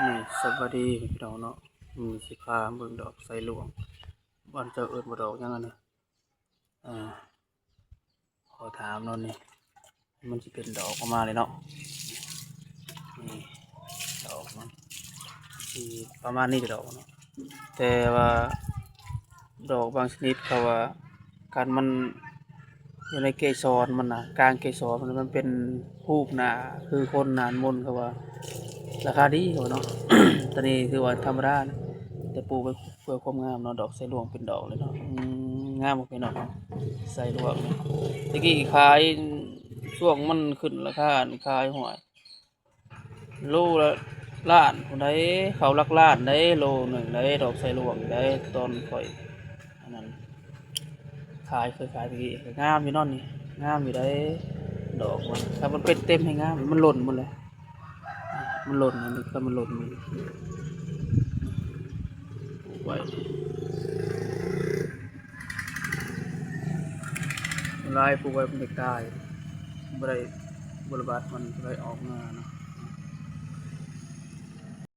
ນີ້ ສະບາຍດີພີ່ນ້ອງເນາະ, ມື້ນີ້ຊິພາເບິ່ງດອກໄຊຫຼວງ. ບ້ານເຈົ້າເອີ້ນວ່າດອກຫຍັງຫັ້ນນະ? ອ່າ ຂໍຖາມເນາະນີ້. ມັນຊິເປັນດອກອອກມາເລີຍເນາະ. ນີ້ ດອກມັນຊິປະມານນີ້ເດ້ດອກເນາະ. ແຕ່ວ່າດອກບາງຊະນິດເຂົາວ່າ ຄັນມັນຢູ່ໃນເກສອນມັນນະ, ກາງເກສອນມັນ ມັນເປັນຮູບໜ້າຄືຄົນນານມົນ ເຂົາວ່າລາຄາດີເຂົາວ່າເນາະ. ຕອນນີ້ຖືວ່າທຳມະດານະ, ແຕ່ປູກໄວ້ເພື່ອຄວາມງາມເນາະ. ດອກໄຊຫຼວງເປັນດອກເລີຍເນາະ. ອືມ ງາມບໍ່ພີ່ນ້ອງ? ໄຊຫຼວງ ແຕ່ກີ້ຂາຍ ຊ່ວງມັນຂຶ້ນລາຄາ ຂາຍ ຫ້ວຍ ໂລລະລ້ານພຸ້ນໃດ໋, ເຂົ້າຫຼັກລ້ານໃດ໋ ໂລໜຶ່ງໃດ໋ ດອກໄຊຫຼວງໃດ໋. ຕອນຂ້ອຍອັນນັ້ນຂາຍ ເຄີຍຂາຍຕະກີ້ ງາມຢູ່ເນາະນີ້, ງາມຢູ່ໃດ໋ ດອກມັນ. ຖ້າມັນເປັນເຕັມໃຫ້ງາມ, ມັນຫຼົ່ນໝົດແຫຼະ, ມັນຫຼົ່ນ ອັນນີ້ກໍມັນຫຼົ່ນໝົດ. ປູກໄວ້ ຫຼາຍ ປູກໄວ້ມັນຢາກຕາຍ, ບໍ່ໄດ້ ບໍ່ລະບາດມັນ ບໍ່ໄດ້ອອກມາເນາະ.